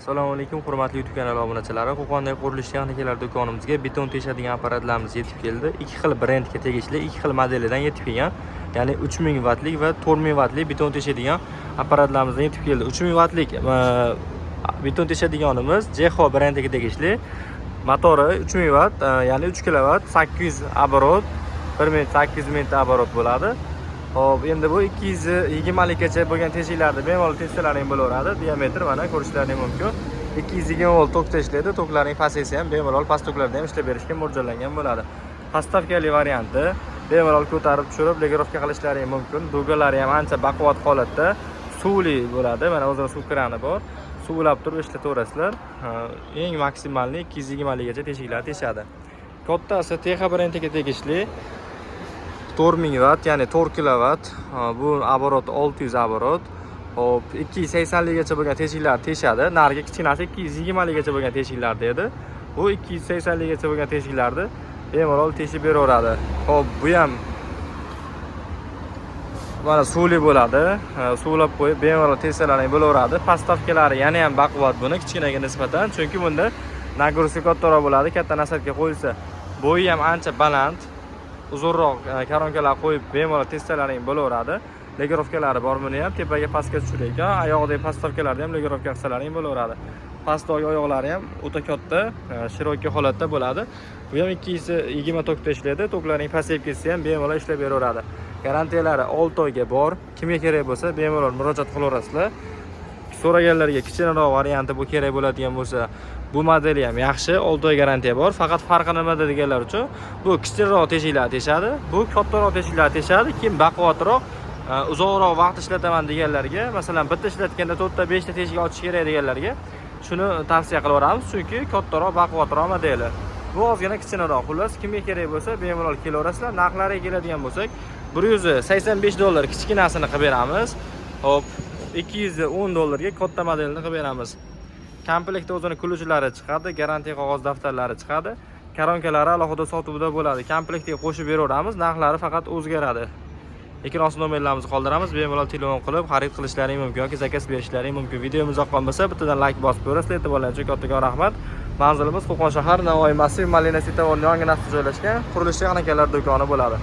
Assalomu alaykum, hurmatli YouTube kanali obunachilari. Qo'qondagi qurilish texnikalari do'konimizga beton teshadigan apparatlarimiz yetib keldi. Ikki xil brendga tegishli, ikki xil modelidan yetib kelgan. Ya'ni 3000 vattlik va 4000 vattlik beton teshadigan apparatlarimizdan yetib keldi. 3000 vattlik beton teshadiganimiz Jeho brendiga tegishli. Motori 3000 vatt, ya'ni 3 kilovat, 800 оборот, 1 minut 800 mingta оборот bo'ladi. Xo'p, endi bu 220 likgacha bo'lgan teshiklarni bemalol teshsalaring bo'laveradi. Diametr mana ko'rishlaring mumkin. 220 volt tokda ishlaydi. Toklaring pasaysa ham bemalol past toklarda ham ishlab berishga mo'ljallangan bo'ladi. Подставка li varianti, bemalol ko'tarib tushirib, регулировка qilishlaring mumkin. Дуга lari ham ancha baquvvat holatda, suvli bo'ladi. Mana o'zini suv krani bor. Suv ulab turib ishlataverasizlar. Eng maksimalniy 220 ligacha teshiklar teshadi. Kattasi Teha brendiga tegishli 4000 vatt, ya'ni 4 kilovat. Bu оборот 600 оборот. Xo'p, 280 ligacha bo'lgan teshiklar teshadi. Narigi kichkinasi 220 ligacha bo'lgan teshiklar edi. Bu 280 ligacha bo'lgan teshiklarni bemalol teshib beraveradi. Xo'p, bu ham mana suvli bo'ladi. Suvlab qo'yib bemalol teshsalaring bo'laveradi. Подставка lari yana ham baquvvat buni kichkinaga nisbatan, chunki bunda нагрузка kattaroq bo'ladi, katta насадка qo'yilsa. Bo'yi ham ancha baland. Uzunroq koronkalar qo'yib bemalol teshsalaring bo'laveradi. Регулировка lari bor, buni ham tepaga pastga tushirayotgan, oyog'idagi подставка larni ham регулировка qilsalaring bo'laveradi. Pastdagi oyoqlari ham o'ta katta, широкий holatda bo'ladi. Bu ham 220 tokda ishlaydi. Toklaring pasayib ketsa ham bemalol ishlab beraveradi. Garantiyalari 6 oyga bor. Kimga kerak bo'lsa, bemalol murojaat qilaverasizlar. So'raganlarga kichkinaroq varianti bu kerak bo'ladigan bo'lsa, bu modeli ham yaxshi, 6 oy garantiya bor. Faqat farqi nimada deganlar uchun, bu kichikroq teshiklar teshadi, bu kattaroq teshiklar teshadi. Kim baquvvatroq, uzoqroq vaqt ishlataman deganlarga, masalan, bitta ishlatganda to'rtta, beshta teshik ochish kerak deganlarga shuni tavsiya qilaveramiz, chunki kattaroq, baquvvatroq modeli. Bu ozgina kichkinaroq. Xullas, kimga kerak bo'lsa, bemalol kelaverasizlar. Narxlariga keladigan bo'lsak, 185 dollar kichkinasini qilib beramiz. Xo'p, 210 dollarga katta modelini qilib beramiz. Komplektda o'zini ключ lari chiqadi, garantiya qog'oz daftarlari chiqadi. Koronkalari alohida sotuvda bo'ladi. Komplektga qo'shib beraveramiz, narxlari faqat o'zgaradi. Ekran osti nomerlarimizni qoldiramiz, bemalol telefon qilib xarid qilishlaring mumkin yoki заказ berishlaring mumkin. Videomiz yoqqan bo'lsa, bittadan layk bosib ko'rasizlar. E'tiborlaringiz uchun kattakon rahmat. Manzilimiz Qo'qon shahar, Navoiy massiv, Malina svetoforning yonginasida joylashgan qurilish texnikalari do'koni bo'ladi.